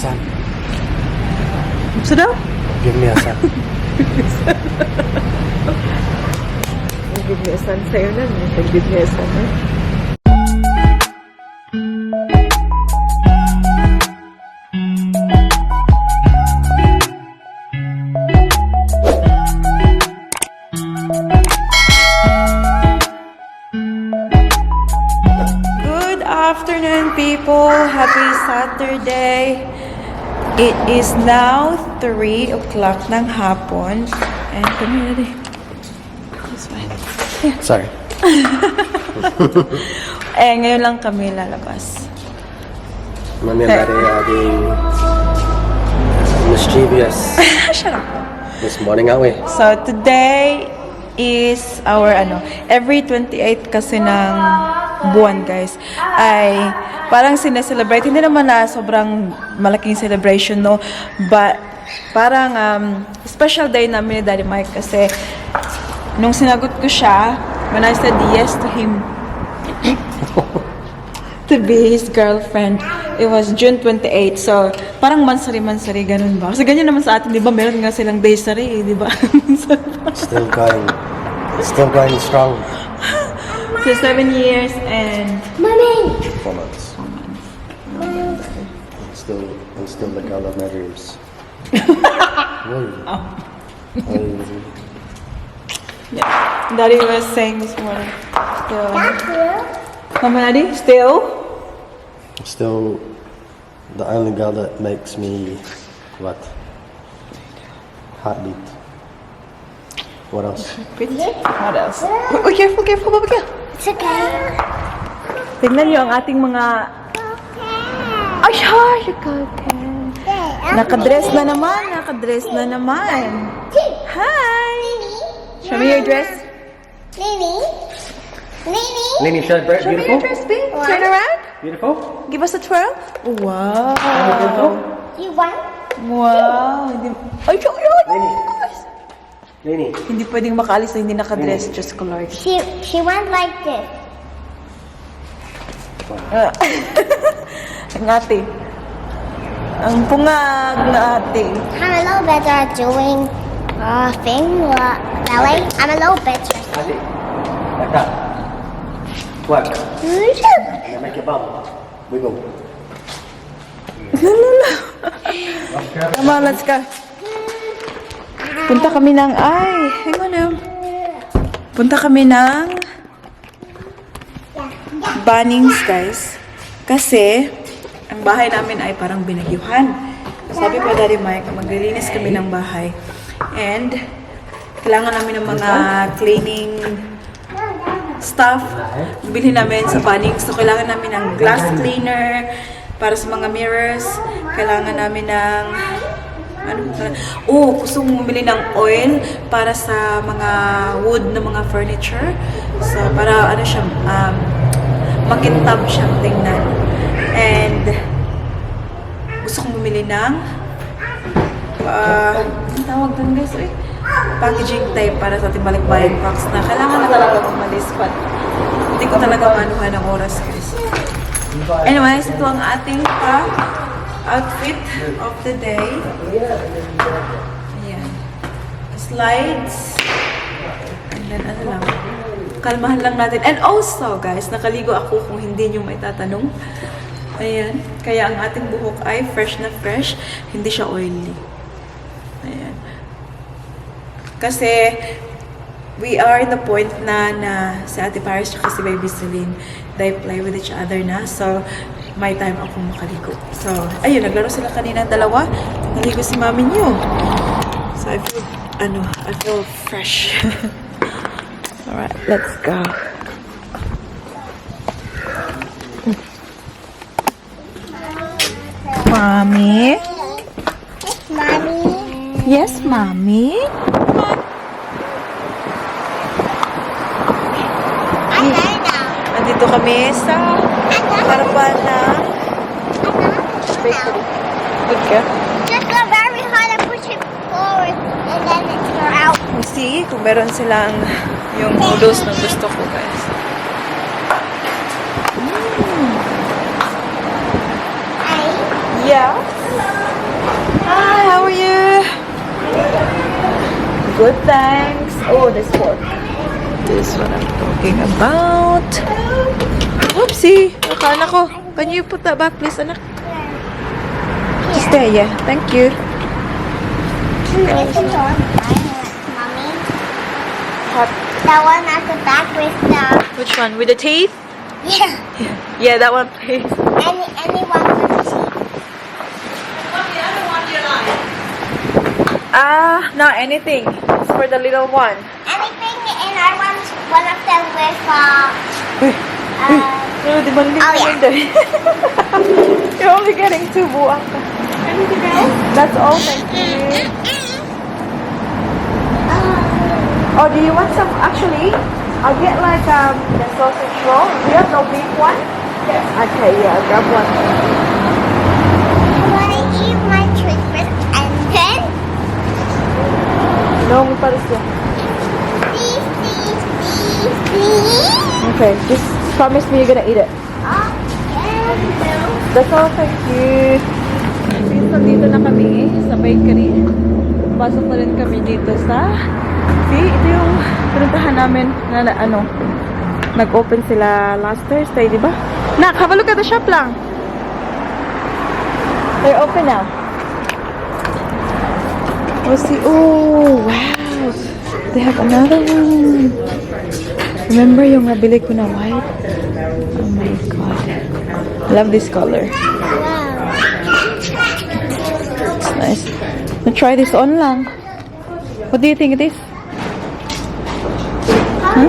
son. So daw? Give me a son. Give me a son sa'yo na. Give me a son na. Good afternoon, people. Happy Saturday. It is now 3 o'clock ng hapon. And come here, Daddy. This way. Yeah. Sorry. Ngayon lang kami lalabas. Mommy and Daddy are being mischievous Shut up. this morning, aren't we? So, today is our, every 28 kasi ng buwan, guys, ay parang sineselebrate. Hindi naman na sobrang malaking celebration, no? But, parang special day namin ni Daddy Mike kasi nung sinagot ko siya, when I said yes to him to be his girlfriend, it was June 28. So, parang mansari-mansari, ganun ba? Kasi ganyan naman sa atin, di ba? Meron nga silang daysari, di ba? Still going strong. So, 7 years and... 4 months. I'm still the girl of my dreams. Yeah. Daddy was saying this morning. Mama, Daddy, still? I'm still the only girl that makes me what? Heartbeat. What else? What else? Oh, careful, careful, Baba. It's okay. Tignan niyo ang ating mga... Ay, hi! Nakadress na naman. Hi! Show me your dress. Lini, show it, Show me your dress, babe. Turn around. Beautiful. Give us a twirl. Wow. You want? Wow. Ay, Lini. hindi pwedeng makaalis na hindi nakadress. Just Lord. She went like this. Ang ate. Ang pungag na ate. I'm a little better at doing ballet. I'm a little better. Adi, like that. Work. Now make your bum wiggle. Come on, let's go. Punta kami ng... hang on now. Punta kami ng... Bunnings, guys. Kasi, ang bahay namin ay parang binagyuhan. Sabi pa Daddy Mike, maglilinis kami ng bahay. And, kailangan namin ng mga cleaning stuff. Bilhin namin sa Bunnings. So, kailangan namin ng glass cleaner para sa mga mirrors. Kailangan namin ng... gusto mong bumili ng oil para sa mga wood na mga furniture. So, para siya, makintab siyang tingnan. And, gusto kong bumili ng ang tawag doon, guys, packaging tape para sa ating balikbayan box na kailangan na talaga umalis, but hindi ko talaga manuhan ng oras, guys. Anyways, ito ang ating outfit of the day. Ayan. Slides. And then, kalmahan lang natin. And also, guys, nakaligo ako kung hindi nyo may tatanong. Ayan. Kaya ang ating buhok ay fresh na fresh. Hindi siya oily. Ayan. Kasi, we are in the point na si Ate Paris at si Baby Celine, they play with each other na. So, may time akong makaligo. So, ayun, naglaro sila kanina dalawa. Naligo si mami niyo. So, I feel fresh. Alright, let's go. Mommy? Mommy. Yes, Mommy? Nandito kami sa harapan ng bakery. Good ka? Just go very hard and push it forward and then it's out. See, kung meron silang yung noodles na gusto ko, guys. Yeah. good, thanks. Oh, this one. This one I'm talking about. Oopsie! Akala ko. Can you put that back, please, anak? Just there, yeah. Thank you. This is on Mommy. What? That one at the back with the... Which one? With the teeth? Yeah. Yeah, that one, please. Any one with the teeth. Not anything. It's for the little one. Anything, and I want one of them with, Oh, yeah. You're only getting 2 buwang. Anything else? That's all, thank you. Oh, do you want some? Actually, I'll get like the sausage roll. Do you have no beef one? Yes. Okay, yeah, I'll grab one. I want to eat my treat first, and then... No, me parece. Please, please, please, please. Okay, just promise me you're gonna eat it. That's all, thank you. Since nandito na kami sa bakery, pasok na rin kami dito sa... See, ito yung pinuntahan namin na ano, nag-open sila last Thursday, di ba? Nak, have a look at the shop lang. They're open now. Oh, see, oh, wow. They have another one. Remember yung nabili ko na white? Oh my god. I love this color. Wow. It's nice. I'll try this on lang. What do you think it is? Huh?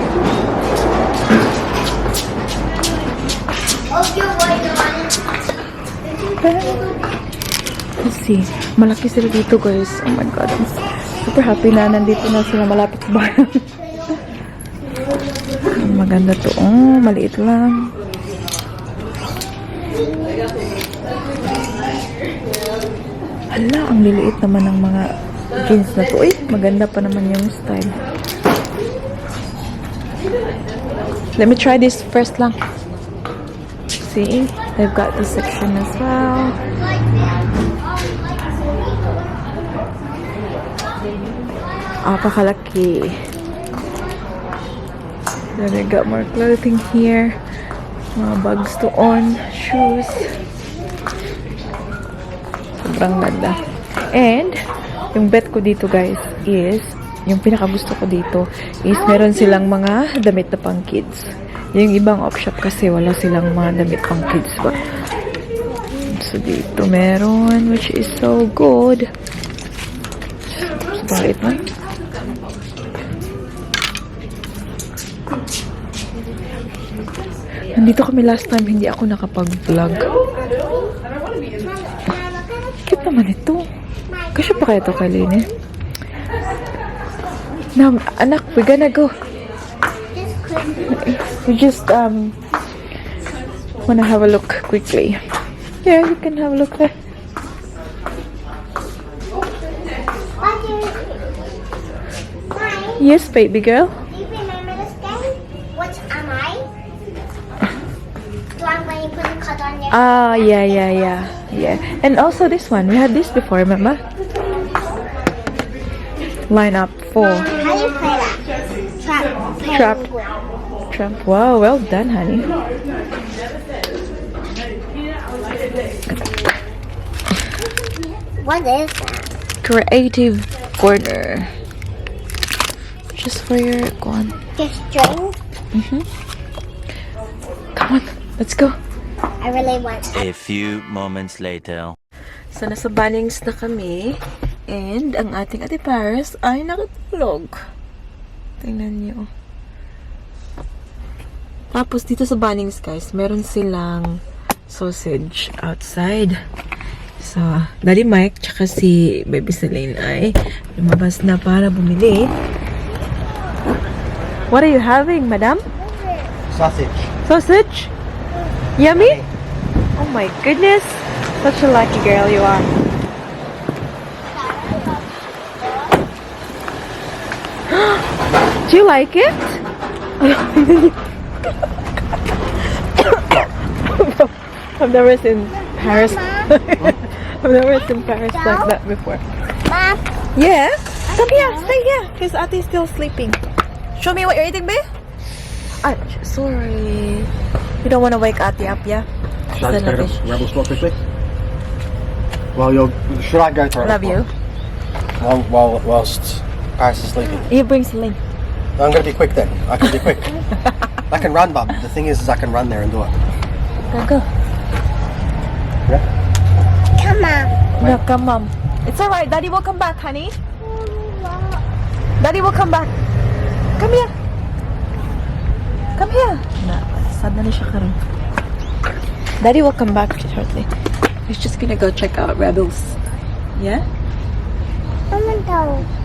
Let's see. Malaki sila dito, guys. Oh my god. I'm super happy na nandito na sila malapit sa bayan. Maganda to. Oh, maliit lang. Hala, ang liliit naman ng mga jeans na to. Uy, maganda pa naman yung style. Let me try this first lang. See, they've got this section as well. Apakalaki. Then I got more clothing here. Mga bags to on, shoes. Sobrang ganda. And, yung bet ko dito guys is, yung pinakagusto ko dito is meron silang mga damit na pang kids. Yung ibang op shop kasi wala silang mga damit pang kids ba. So dito meron, which is so good. Sobrang liit man. Nandito kami last time, hindi ako nakapag-vlog. Cute naman ito. Kasya pa kaya ito kay Lene? Now, anak, we're gonna go. We just, wanna have a look quickly. Yeah, you can have a look there. Yes, baby girl. Do you remember this game? What am I? The one when you put the cut on your... Ah, yeah. And also this one. We had this before, remember? Line up 4. How do you play that? Trap. Trap. Wow, well done, honey. What is that? Creative corner. Just for your one. Just string? Come on, let's go. I really want that. A few moments later. So, nasa Bunnings na kami. And, ang ating Ate Paris ay nakatulog. Tingnan niyo. Tapos, dito sa Bunnings, guys, meron silang sausage outside. So, Daddy Mike, tsaka si Baby Celine ay lumabas na para bumili. What are you having, madam? Sausage. Sausage? Yummy? Oh my goodness. Such a lucky girl you are. Do you like it? I've never seen Paris. I've never seen Paris like that before. Mom, Yes? Come here, stay here. Because Ate is still sleeping. Show me what you're eating, babe. Ah, sorry. You don't want to wake Ate up, yeah? Should I just go to Rebel Store quickly? Should I go to Rebel Love you. Whilst Paris is sleeping? You bring Celine. I'm going to be quick then. I can be quick. I can run, Bub. The thing is I can run there and do it. Go. Yeah? Come on. No, come on. It's alright. Daddy will come back, honey. Daddy will come back. Come here. Come here. No, sad na siya karon. Daddy will come back shortly. He's just gonna go check out Rebels. Yeah?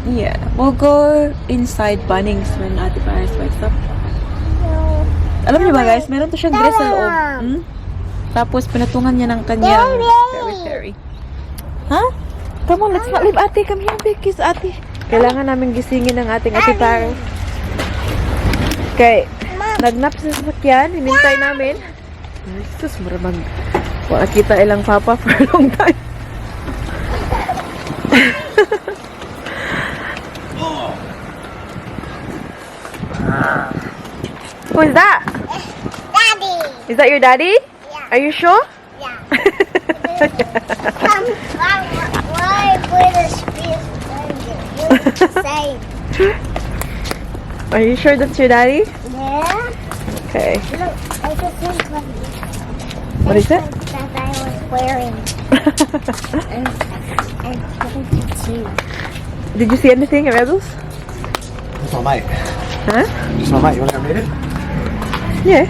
Yeah. We'll go inside Bunnings when Ate Paris wakes up. Alam niyo ba guys, meron to siyang dress sa loob. Hmm? Tapos pinatungan niya ng kanyang fairy. Huh? Come on, let's not leave Ate. Come here, big kiss Ate. Kailangan namin gisingin ng ating Ate Paris. Okay. Nagnap sa sasakyan. Hinintay namin. Jesus, maramag. Wala kita ilang papa for a long time. Who is that? Daddy. Is that your daddy? Yeah. Are you sure? Yeah. Why British same? Are you sure that's your daddy? Yeah. Okay. Look, I just think What is it? that I was wearing. and 22. Did you see anything, Rebels? That's my mate. Huh? That's my mate. You want to go meet him? Yeah.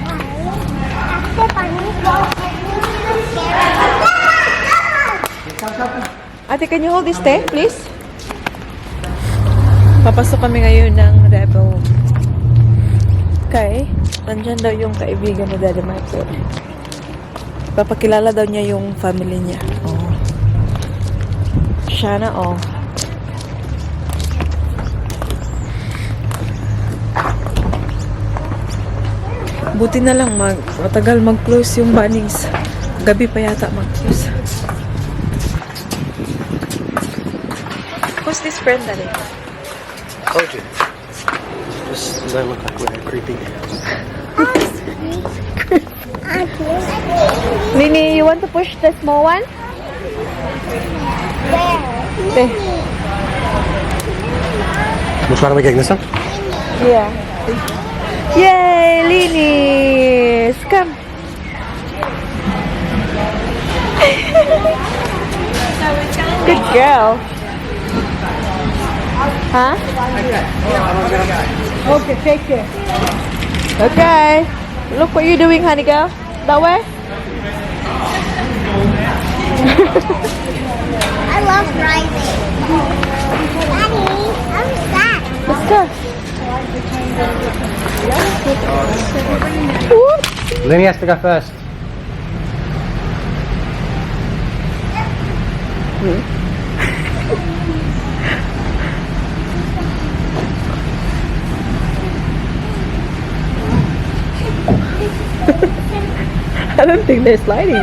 Ate, can you hold this tea, please? Papasok kami ngayon ng Rebel. Okay. Nandyan daw yung kaibigan ni Daddy Michael. Papakilala daw niya yung family niya. Oh. Siya na, oh. Buti na lang matagal mag-close yung Bunnings. Gabi pa yata mag-close. Who's this friend, Daddy? Told you. Just don't look like we're creepy. Nini, you want to push the small one? There. Which one are we getting, this one? Yeah. Yay, Linis! Come. Good girl. Huh? Okay, take care. Okay. Look what you're doing, honey girl. That way? I love driving. Daddy, how's that? Let's go. Lenny has to go first. I don't think they're sliding.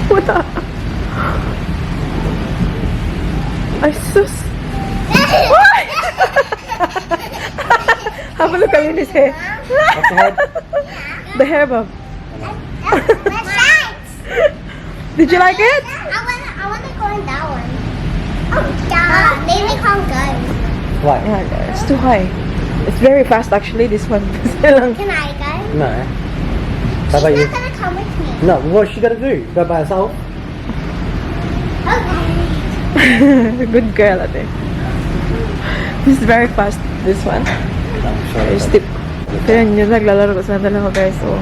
What the? Ay, sus. Have a look at Lily's hair. What's the head? The hair bob. Let's try. Did you like it? I wanna go in that one. Oh, yeah. Maybe can't go. Why? Yeah, it's too high. It's very fast actually, this one. Can I go? No. How about She's you? not gonna come with me. No, what's she got to do? Go by herself? Okay. Good girl, ate. This is very fast, this one. I'm sure. Very steep. Kaya yun, naglalaro ko sa dalawa guys, so.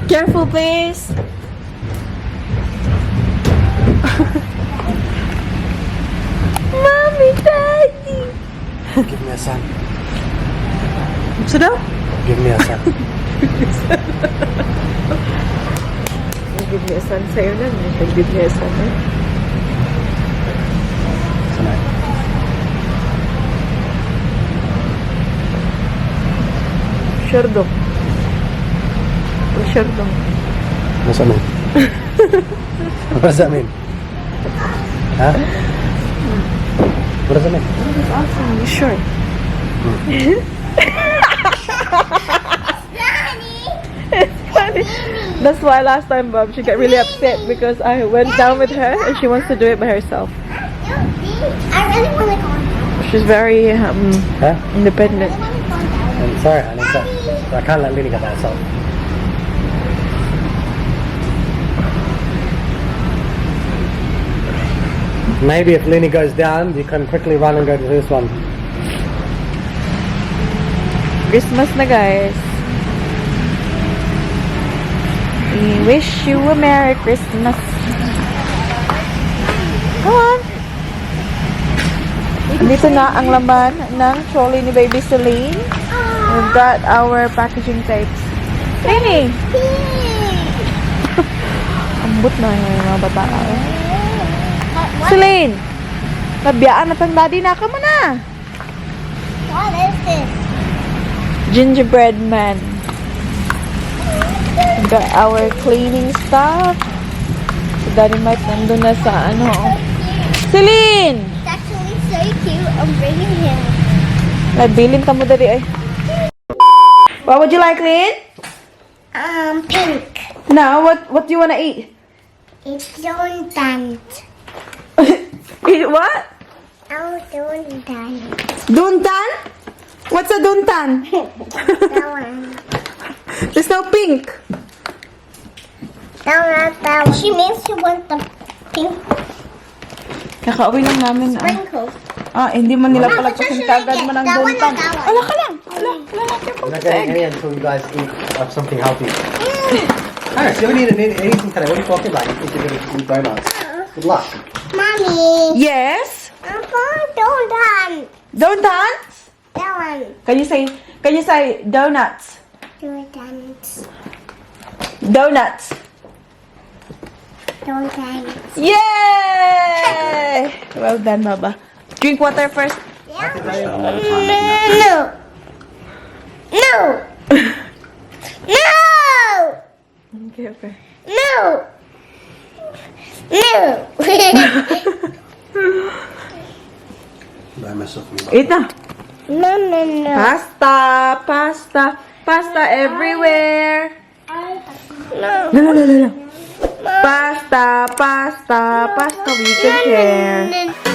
Careful, please. Mommy, Daddy. Give me a son. Sudah? Give me a son. Tagbibnesan sa'yo na. May tagbibnesan na. Sana. Sherdong. Sherdong. What's that mean? What does that mean? Huh? What does that mean? That's awesome. You sure? That's why last time, Bob, she got really upset because I went down with her and she wants to do it by herself. I really want to go down. She's very Huh? independent. I'm sorry, honey. I can't let Lily go by herself. Maybe if Lily goes down, you can quickly run and go to this one. Christmas na, guys. We wish you a Merry Christmas. Come on. Dito na ang laman ng trolley ni Baby Celine. We've got our packaging tapes. Rini! Ambot na yung mga bata. Celine! Nabiyaan na tang daddy na ka mo na. What is this? Gingerbread man. We've got our cleaning stuff. Si Daddy Mike nandun na sa ano. Celine! It's actually so cute. I'm bringing him. Nabilin ka mo daddy ay. What would you like, Lynn? Pink. Now, what do you wanna eat? It's Donut. Eat what? Oh, Donut. Duntan? What's a duntan? That one. There's no pink. That one. She means she wants the pink Kakauwi lang namin. sprinkles. Hindi mo nila Mama, palagpasin just kagad get mo ng that one or duntan. that one? Ala ka lang. Ala I'm not getting any until you guys eat something healthy. Harris, you haven't eaten anything today. What are you talking about? You think you're going to eat donuts? Good luck. Mommy. Yes? I want donut. Duntan? That one. Can you say donuts? Donuts. Donuts. Donuts. Yay! Well done, Baba. Drink water first. No. No. No. Okay. No. No. Buy myself Eat na. No, no, no. Pasta everywhere. No. No. Pasta. We can share.